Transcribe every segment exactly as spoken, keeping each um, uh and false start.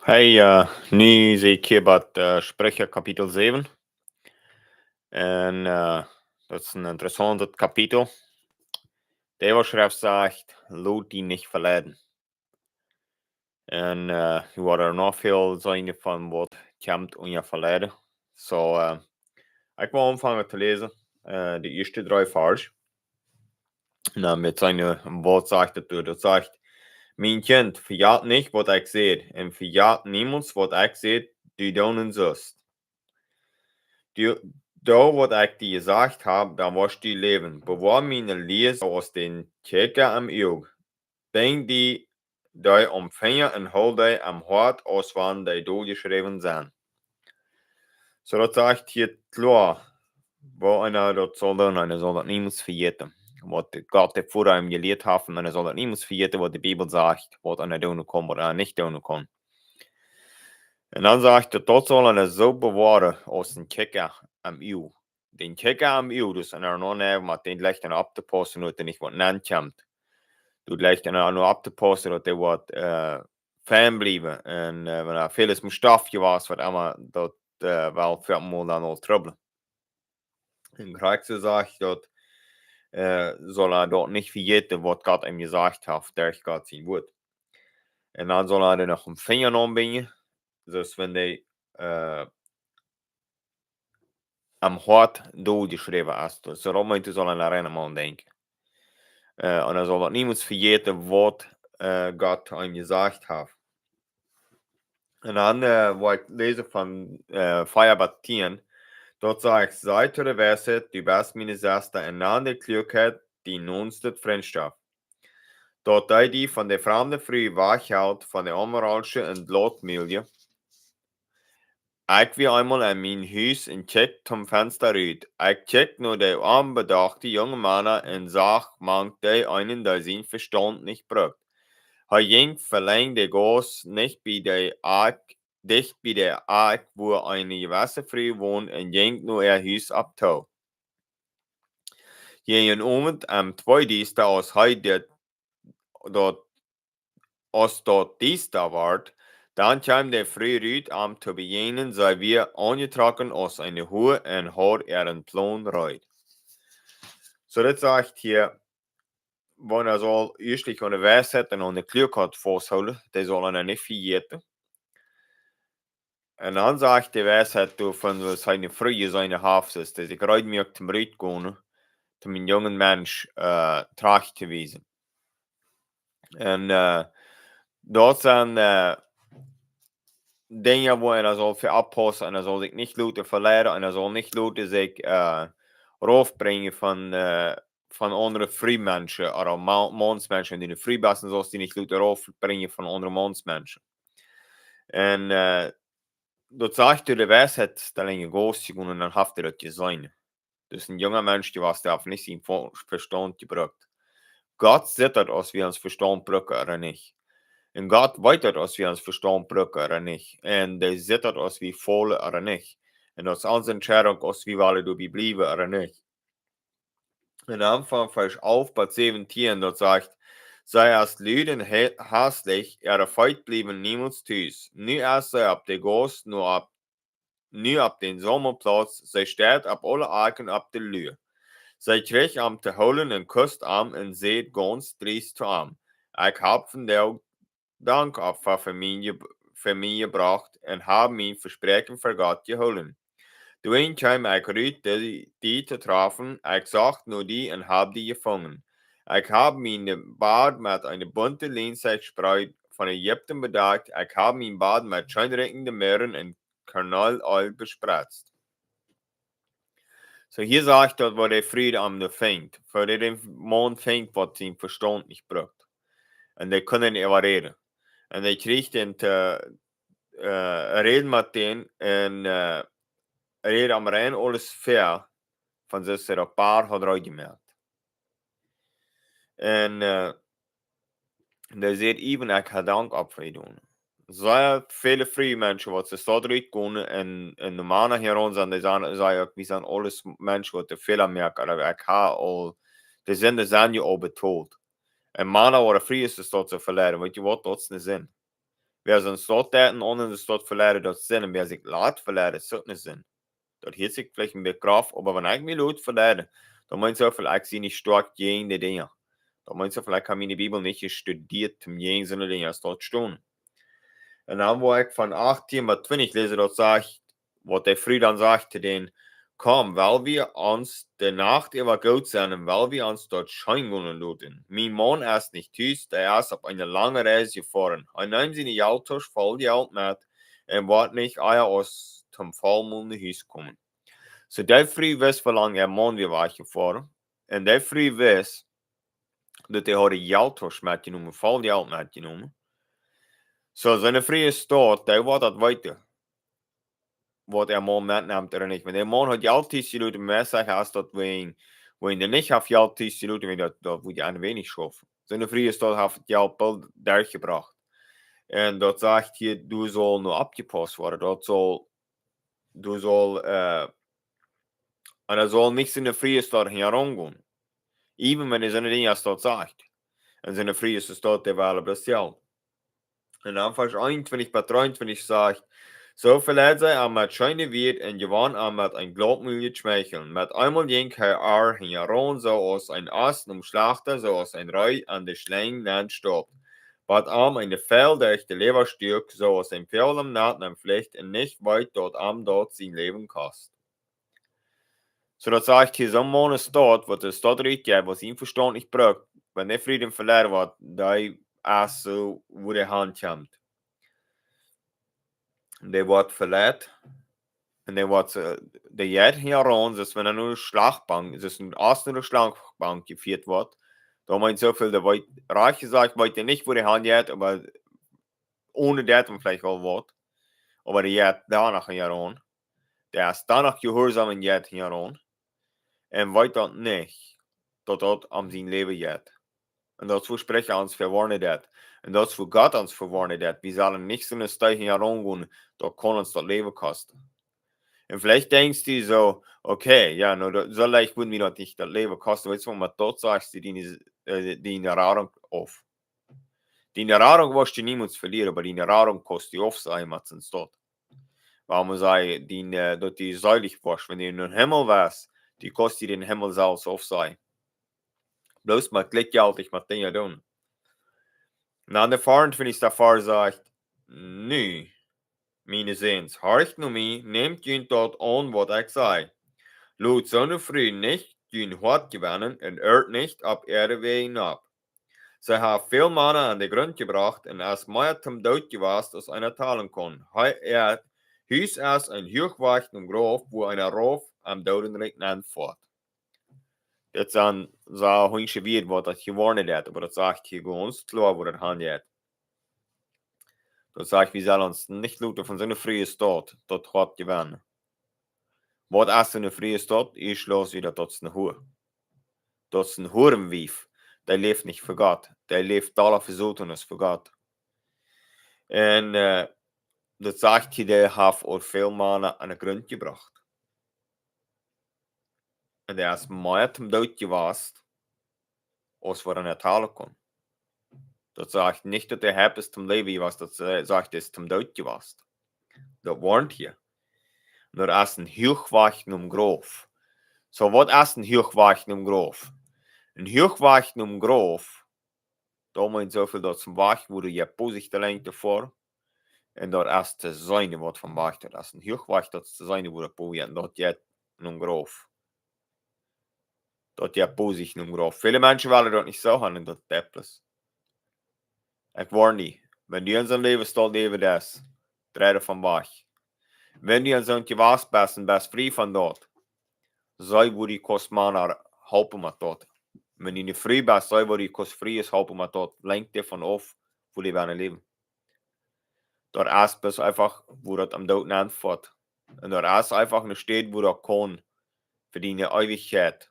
Hey, äh, nu sie ekj hia bie äh, Spricha Kapitel säwen. Un äh, daut es een interessauntet Kapitel. De Äwaschreft sajcht: Lot die nich veleiden. Un äh, wie woaren noch väl seenen von waut kjemt un je veleiden. Soo, äh, ekj well aunfangen to läsen, äh, de ieeschte dree Varsch. Un dan met siene Wieed sajcht et, daut sajcht: Mien Kjint, vejät nich waut ekj säd, un vejät niemols waut ekj säd, du doonen sust. Du, doo waut ekj die jesajcht hab, dan woascht du läwen. Bewoa miene Lia soo aus dän Kjikja aum Uag. Binj die dee aum Finja un hool dee aum Hoat, aus wan dee doa jeschräwen sent. Soo daut sajcht hia kloa, woo eena daut saul doonen, eena saul daut niemols vejäten. Waut Gott de Voda am jelieet haft, un eena saul daut niemols vejäten, waut de Bibel sajcht, waut eena doonen kaun, waut eena nich doonen kaun. Un dan sajcht et, daut saul eena soo bewoaren aus een Kjikja aum Uag. Dän Kjikja aum Uag, daut es eena noch nä, met dän jlikj eena opptopaussen, daut doa nich waut nenn kjemt. Doa jlikj eena noch opptopaussen, daut dee waut äh, fein bliewen. Un äh, wan doa väl es met Stoff jewast, waut emma, daut äh, well väl mol dan aul trubblen. Un krakjt soo sajcht daut, äh, saul eena daut nich vejäten, waut Gott am jesajcht haft, derch Gott sien Wort. Un dan saul eena dee noch aum Finja aunbinjen, soo aus wan dee äh, aum Hoat doa jeschräwen es. Soo daut meent, saul eena doaraun denkjen. Äh, un eena saul daut niemols vejäten, waut äh, Gott am jesajcht haft. Un dan äh, woa ekj läsen von äh, vea bat tieen. Daut sajcht: Saj to de Weisheit: Du best miene Sesta, un nenn de Kluakheit dien noonste Frintschoft. Daut dee die von de framde Fru wajchhelt, von de onmoralsche un Lootmulje. Ekj wia eemol en mien Hus un kjikjt tom Fensta rut. Ekj kjikjt no de onbedochte junge Mana un sach mank dee eenen, dee sien Vestaunt nich brukt. Hee jinkj velenjd de Gauss nich bie de Akj, dicht bie de Akj, wua eene jewesse Fru wond, un jinkj no äa Hus opp too. Jäajen Owent, aum tweediesta, aus hee dit, daut, aus daut diesta wort, dan kjeem de Fru rut, am to bejäajnen. See wia aunjetrocken aus eene Hua un haud äaren Plon reed. Soo, dit sajcht hia, wan eena saul ieeschtlich aun de Weisheit un aun de Kluakheit fausthoolen, dee saul eena nich vejäten. Un dan sajcht de Weisheit doavon, daut hee eene Fru jeseenen haft, daut dee sikj reed muak toom rutgonen, toom eenen jungen Mensch äh, trajcht to wiesen. Un äh, daut sent äh, Dinja, wua eena saul fa oppaussen, un eena saul sikj nich loten veleiden, un eena saul nich loten sikj äh, raufbrinjen von äh, von aundre Frumenschen ooda Ma-, Maunsmenschen, dee ne Fru best, saust die nich loten raufbrinjen von aundre Maunsmenschen. Un äh, daut sajcht doa de Weisheit, daut eena Gauss jegonen, un dan haft hee daut jeseenen. Daut es een junga Mensch, dee wia, dee haft nich sien Ve-, Vestaunt jebrukt. Gott sitt daut, aus wie ons Vestaunt brucken ooda nich. Un Gott weet daut, aus wie ons Vestaunt brucken ooda nich. Un hee sitt daut, aus wie faulen ooda nich. Un daut es onse Entscheidunk, aus wie wellen doabie bliewen ooda nich. Un dan von Varsch alf bat säwentieen, daut sajcht: See es lud un he-, hastich, äare Feet bliewen niemols tus. Nu es see opp de Gauss, nu opp, nu opp dän Saumelplauz, see steit opp aule Akjen opp de Lua. See kjricht am to hoolen un kust am un säd gaunz driest to am: Ekj hab vondoag Dankopfa fa mie je-, fa mie jebrocht un hab mien Vespräakjen ver Gott jehoolen. Doawäajen kjeem ekj rut, die, die to trafen. Ekj socht no die un hab die jefungen. Ekj hab mienen Boat met eene bunte Lienzecht-Spreed von Ägipten bedakjt. Ekj hab mienen Boat met scheenriekjende Mirren un Kornaleel bespretzt. Soo, hia sajcht daut, woo de Fru am nu finjt. Woo dee dän Maun finjt, waut sien Vestaunt nich brukt. Un dee kjennen äwaräden. Un dee kjricht am to äh, räd met dän un äh, räd am rein aules väa, von soo aus see daut Boat haud reed jemoakt. Un äh, dee säd: Ekj hab Dankopfa jedonen. Sea väle Frumenschen, waut see Staut rutgonen un, un de Mana hia aun sent, dee sajen, sajen uk, wie sent aules Menschen, waut de Fäla moaken, oba ekj hab aul, de Sinden sent je aul betolt. Un Mana ooda Frues es daut soo veleiden, weet jie waut, daut es ne Sind. Wäa sonst daut deit un aundre daut veleiden, daut es Sind. Un wäa sikj lat veleiden, es uk ne Sind. Daut hieet sikj veleicht een bät groff, oba wan ekj mie lot veleiden, dan meent daut veleicht, ekj sie nich stoakj jäajen dee Dinja. Dan meent daut veleicht, ekj hab miene Bibel nich jestudieet, om jäajen soone Dinja aus daut stonen. Un dan, wua ekj von achtieen bat twintich läs, daut sajcht, waut de Fru dan sajcht to dän: "Komm, well wie ons de Nacht äwa goot sennen un well wie ons daut scheen gonen loten. Mien Maun es nich tus, hee es opp eene lange Reis jefoaren. Hee neem siene Jelttausch voll Jelt met un woat nich ea aus tom Vollmond no Hus komen." Soo, de Fru wist, woo lang äa Maun wia wajchjefoaren. Un de Fru wist, daut hee haud de Jelttausch metjenomen, voll Jelt metjenomen. Soo, siene Fru es doa, dee woat daut weeten, waut äa Maun metnemt ooda nich. Wan de Maun haud Jelt tus jeloten, mea secha es daut, wan, wan dee nich haft Jelt tus jeloten, wan daut, daut wudd je een weinich schaufen. Siene Fru es doa, haft Jelt boolt derchjebrocht. Un daut sajcht hia, doa saul no oppjepaust woaren. Daut saul, doa saul, äh, un doa saul nich siene Fru doa hinjaraun gonen. Even wan hee soone Dinja aus daut sajcht. Un siene Fru es doa, dee well bloos Jelt. Un dan Varsch eenuntwintich bat dreeuntwintich sajcht: "Soo veleid see am met scheene Wieed un jewann am met een glautmuljet Schmeicheln. Met eemol jinkj hee äa hinjaraun, soo aus een Oss nom Schlajchta, soo aus een Reh aun de Schlenj nenn staupt. Bat am een Fäl derch de Läwa stuak, soo aus een Fäl aum Nat nenn flicht, un nich weet, daut am daut sien Läwen kost." Soo, daut sajcht hia, soon Maun es doa, waut de Staut rutjeit, waut sien Vestaunt nich brukt, wan dee Fru veleid woat, dee es soo, wua de Haunt kjemt. Dee woat veleid. Un dee woat, äh, dee jeit hinjaraun, soo aus wan hee no de Schlachtbank, soo aus een Oss no de Schlachtbank jefieet woat. Doa meent soo väl, dee weet, rajcht jesajcht, weet hee nich, wua de Haunt jeit, oba onen daut hee veleicht aul weet. Oba dee jeit doa noch hinjaraun. Dee es doa noch jehuarsom un jeit hinjaraun. Un weet daut nich, daut daut om sien Läwen jeit. Un daut es wua Spricha ons vewoarnen deit. Un daut es wua Gott ons vewoarnen deit. Wie sellen nich soo een Stich hinjaraun gonen, daut kaun ons daut Läwen kosten. Un veleicht denkjst du soo: "Okay, jo, nu, daut, soo leicht wudd mie daut nich daut Läwen kosten." Weetst du, oba daut sajcht die, äh, diene Radunk auf. Diene Radunk woascht du niemols velieren, oba diene Radunk kaust du aufsajen met soon Staut. Wuarom saj ekj, diene, äh, daut du seelich woascht, wan du en dän Himmel woascht, du kaust die dän Himmel selfst aufsajen. Bloos mau jlikjjeltich met Dinja doonen. Un dan de veeauntwintichste Varsch sajcht: "Nu, miene Säns, horcht no mie, nämt junt daut aun, waut ekj saj. Lot soone Fru nich jun Hoat jewennen un irrt nich opp äare Wäaj nopp. See haft väl Mana aun de Grunt jebrocht un es mea tom Doot jewast, aus eena talen kaun. Hee, äa Hus es een huachwajchtet Grauf, wua een Rauf aum Doodenrikj nenn foat." Dit sent soo hunjsche Wieed, waut daut jewoarnt haft, oba daut sajcht hia gaunz kloa, wua daut han jeit. Daut sajcht, wie sellen ons nich loten von soone Frues daut, daut Hoat jewennen. Waut es soone Fru daut? Ekj schlot wada, daut es eene Hua. Daut es een Huarenwief. Dee läft nich fa Gott. Dee läft dolla fa Soton aus fa Gott. Un, äh, daut sajcht hia, dee haft aul väl Mana aun de Grunt jebrocht. Un dee es mea tom Doot jewast, aus waut eena talen kaun. Daut sajcht nich, daut dee haft es tom Läwen jewast, daut sa-, sajcht, dee es tom Doot jewast. Daut woarnt hia. Daut es een huachwajchtet Grauf. Soo, waut es een huachwajchtet Grauf? Een huachwajchtet Grauf, daut meent soo väl, daut es een Wajch, wua du je Posicht de Lenjd ver. Un daut es to seenen, waut fa een Wajch daut es. Een huachwajchtet, daut es to seenen, wua daut Posicht, un daut jeit en een Grauf. Daut jeit Posicht en een Grauf. Väle Menschen wellen daut nich soo han, un daut deit bloos. Ekj woarn die, wan du en soon Läwen staut läwen deist, drei doavon wajch. Wan du en soont jewast best un best frie von daut, see woo du kaust Mana halpen met daut. Wan du ne Fru best, see woo du kaust Frues halpen met daut. Lenkj die von auf, woo du wellen läwen. Daut es bloos eefach, wua daut aum Doot nenn foat. Un daut es eefach eene Städ, wua daut kaun fa diene Eewichkjeit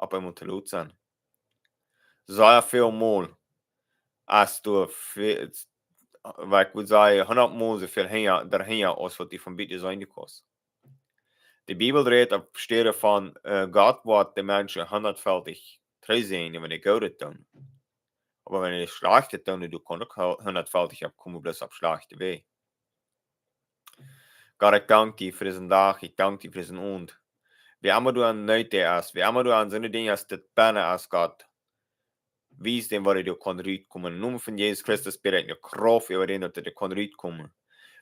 opp eemol to lot sennen. Sea väl mol, aus du ve-, waut ekj wudd sajen, hundat mol soo väl hinja, doahinja, aus waut du von buten seenen kaust. De Bibel rät opp Städen von, äh, Gott woat de Menschen hundatfältich trigj säajnen, wan dee Goodet doonen. Oba wan dee schlajchtet doonen, dan kaun uk hundatfeftich oppkomen, bloos opp schlajchte Wäaj. Gott, ekj dank die fa disen Dach, ekj dank die fa disen Owent. Wäa emma doa aun Noot es, wäa emma doa aun soone Dinja es, daut bennen es, Gott, wies dän, woo dee doa kaun rutkomen. Em Nomen von Jesus Christus bäd ekj ne Krauft äwa dän, daut dee doa kaun rutkomen.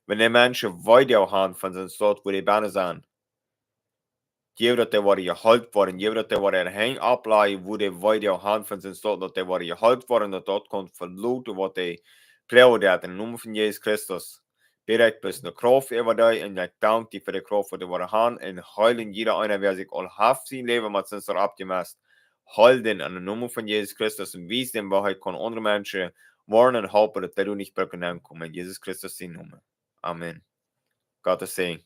Wan de Menschen Wee doa han von sien Stoot, woo dee bennen sent, jeff daut dee woaren jeheelt woaren, jeff daut dee woaren äare Henj opplajen, woo dee Wee doa han von sien Stoot, daut dee woaren jeheelt woaren, daut daut kaun veloten, waut dee präajen deit. Em Nomen von Jesus Christus bäd ekj bloos ne Krauft äwa dee, un ekj dank die fa de Krauft, waut dee woaren han, un heelen jieda eena, wäa sikj aul haft sien Läwen met sien Stoot oppjemest. Heel dän em Nomen von Jesus Christus un wies dän, woo hee kaun aundre Menschen woarnen un halpen, daut dee doa nich brucken nenkomen. En Jesus Christus sienen Nomen. Amen. Gottes Säajen.